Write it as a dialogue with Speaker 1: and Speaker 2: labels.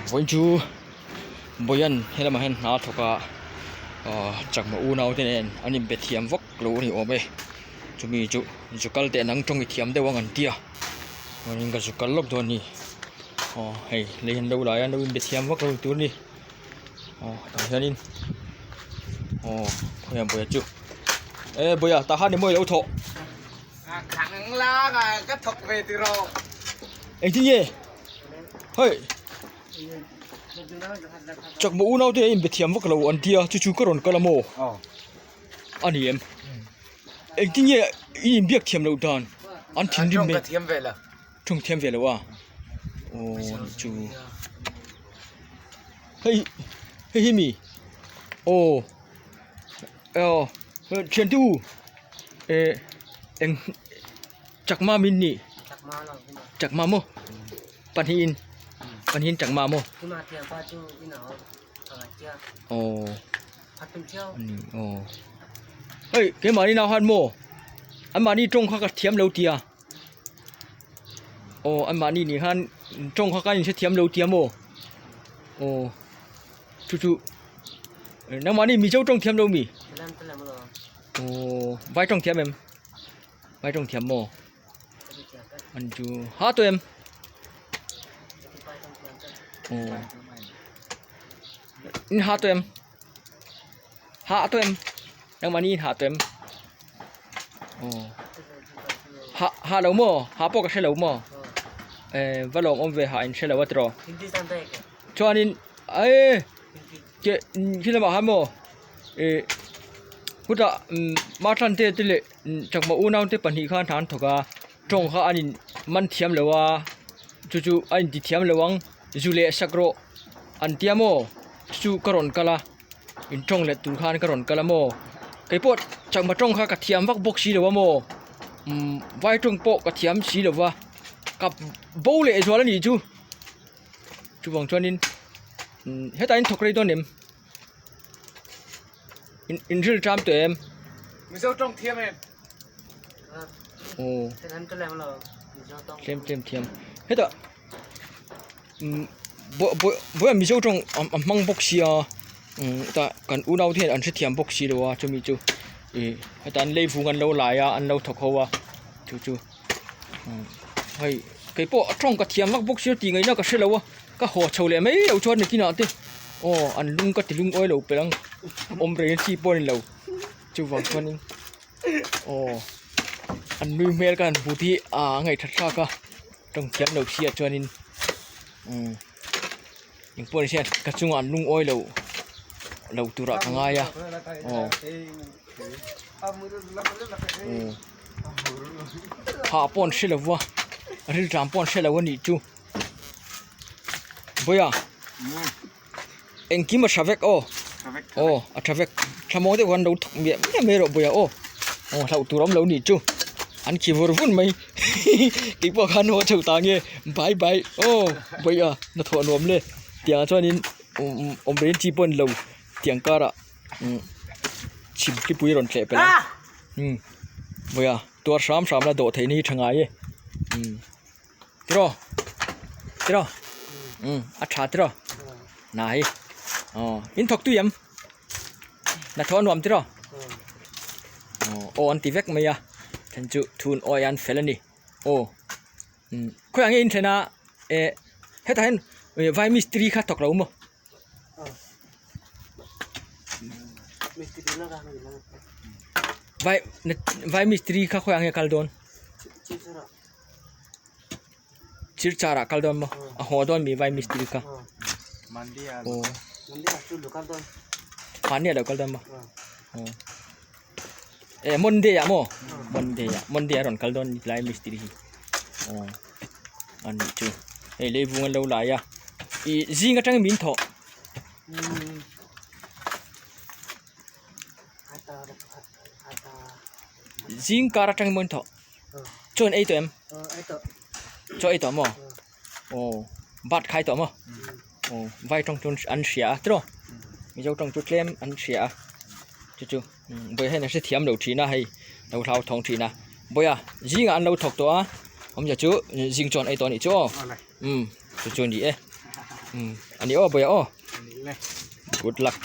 Speaker 1: Vawiin chu Bawian helamah hian hna a thawk a ahh chakma unau te nen an inbe thiam vak lo a ni awm e chumi chu zu kal teh nang tawng i thiam deuh ang an tia chuanin ka zu kal lawk dawn a ni aw hei lei an lo lai a an lo inbe thiam vak lo tur a ni aw tah hianin aw khawiah Bawia chu e Bawia tah khan eng maw i lo thawh.
Speaker 2: Ka thawk ve tiraw.
Speaker 1: Engtin nge? Hei. Chakma unau te in be thiam vak lo an tia chu chu ka rawn kal a maw? A ni em? Engtin nge i inbiak thiam loh dan an thinrim mai?
Speaker 2: Thiam ve lo.
Speaker 1: Thung thiam ve lo a. Aw chu. Hei hei hi mi? Aw. Aw thiante u eh eng chakma min nih chakma maw pahnihin pahnihin chakma maw aw aw hei keimahni nau han maw anmahni tawng kha ka thiam lo tia aw anmahni nih khan tawng kha ka inhrethiam lo tia maw aw. Chu chu nangmahni Mizo tawng thiam lo mi? Aw vai tawng thiam em? Vai tawng thiam maw? An chu ha tawh em? Aw in ha tawh em? Ha tawh em? Nangmahni in ha tawh em? Aw ha ha lo maw? Ha pawh ka hre lo maw? Eh va lawm awm ve ha in hre lo a tiraw? Chuanin ae ke khi lamah khan maw ih hutah Mathlan te te leh chakma unau te pahnih khan an thawk a tawng kha an in man thiam lo a chu chu a inti thiam lo ang zu leh sak rawh an tia maw chu ka rawn kal a in tawng let tur khan ka rawn kal a maw keipawh chakma tawng kha ka thiam vak bawk si lo a maw umm vai tawng pawh ka thiam si lo va ka bo leh zual a nih chu. Chuvang chuanin hetah in thawk rei dawn em? In in ril ṭam tawh em?
Speaker 2: Mizo tawng thiam em?
Speaker 1: Aw. Tlem tlem thiam. Hetah bawiah Mizo tawng a hmang bawk sia hetah kan unau te hian an hrethiam bawk si lo a chumi chu ih hetah an lei vung an lo lai a an lo thawk ho a chu chu. Hei kei pawh a tawng ka thiam vak bawk sia tih ngaihna ka hre lo a ka haw chho leh mai lo chuan nikinah te aw an lung ka ti lungawi lo pelh ang awm reng chi pawh a ni lo chuvang chuanin aw an nui hmel ka han hmu te hi a ngaihthat thlak a tawng thiam lo sia chuanin umm engpawh ni hian ka chungah an lungawi lo lo turah ka ngai a aw. Hah pawh an hre lo va rilṭam pawh an hre lo a nih chu Vawiah engkim a tha vek aw aw a tha vek thlamaw deuh an lo thawk miah miah mai rawh Vawiah aw aw hlauh tur a awm lo nih chu an khi vur vur mai keipawh khan haw chho ta nge bye bye aw Vawiah hnathawh nuam le tiang chuanin awm reng chi pawh a ni lo tiang karah. Chhim tlipui rawn tleh pelh a vawiah tuar hram hram la dawh theih na hi tha ngai e tiraw tiraw a tha tiraw hna hi aw in thawk tui em hnathawh a nuam tiraw aw an ti vek mai a then chu thun awi an fel a ni aw khawiah nge in thlen a eh hetah hian vai mistiri kha thawk lo maw. Vai vai mistiri kha khawiah nge kal dawn thir char ah kal dawn maw a haw dawn mi vai mistiri kha aw mahni ah lo kal dawn maw aw eh monday ah maw monday ah monday a rawn kal dawn lai mistiri hi aw a nih chu hei leivung an lo lai a ih zing atangin min thawh. Zing kar atangin maw in thawh chaw in ei tawh em chaw ei tawh maw aw bat khai tawh maw aw vai tawng chu an hria a tiraw mizo tawng chu tlem an hria a chu chu bawiha hian a hrethiam lo thin a hei lo hlauthawng thin a bawiha zingah an lo thawk tawh a awmzia chu zing chuan ei tawh a nih chu aw umm chu chu a ni e umm. Ani aw Bawiha aw. Good luck.